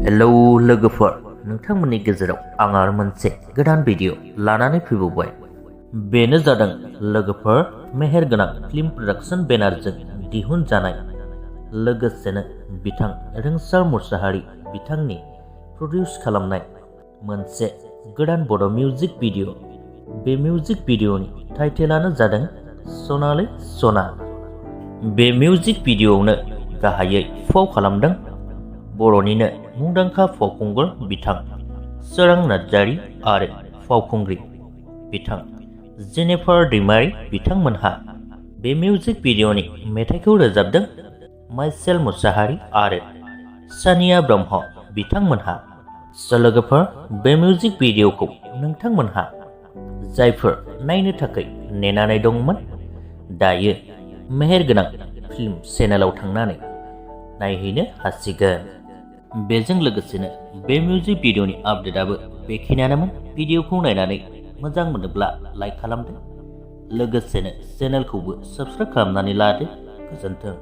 Hello लोगोफोर, नोंथांमोननि गेजेराव आं आरो मोनसे गोदान भिडिअ लानानै फैबावबाय। बेनो जादों लोगोफोर मेहेरगोनां फिल्म प्रडाक्शन बेनारजों दिहुनजानाय लोगोसेनो बिथां रवंसार मुचाहारी बिथांनि प्रडिउस खालामनाय मोनसे गोदान बड' मिउजिक भिडिअ। बे मिउजिक भिडिअनि टाइटेलानो जादों सना लwi सना। बे मिउजिक भिडिअआवनो गाहायै फाव खालामदों बर'निनो मुंदांखा फावखुंगुर बिथां सोरां नार्जारी आरो फावखुंग्रि बिथां जेनिफार दैमारी बिथांमोनहा। बे मिउजिक भिडिअनि मेथाइखौ रोजाबदों माय चेनेल मुचाहारी आरो सानिया ब्रह्म बिथांमोनहा। लोगोफोर, बे मिउजिक भिडिअखौ नोंथांमोनहा जायफोर नायनो थाखाय नेनानै दंमोन, दायो मेहेरगोनां फिल्म चेनेलाव थांनानै नायहैनो हासिगोन। बेजों लोगोसेनो बे मिउजिक भिडिअनि आपडेटआबो बेखिनियानोमोन। भिडिअखौ नायनानै मोजां मोनोब्ला लाइक खालामदो, लोगोसेनो चेनेलखौबो साबस्क्राइब खालामनानै लादो। गोजोन्थों।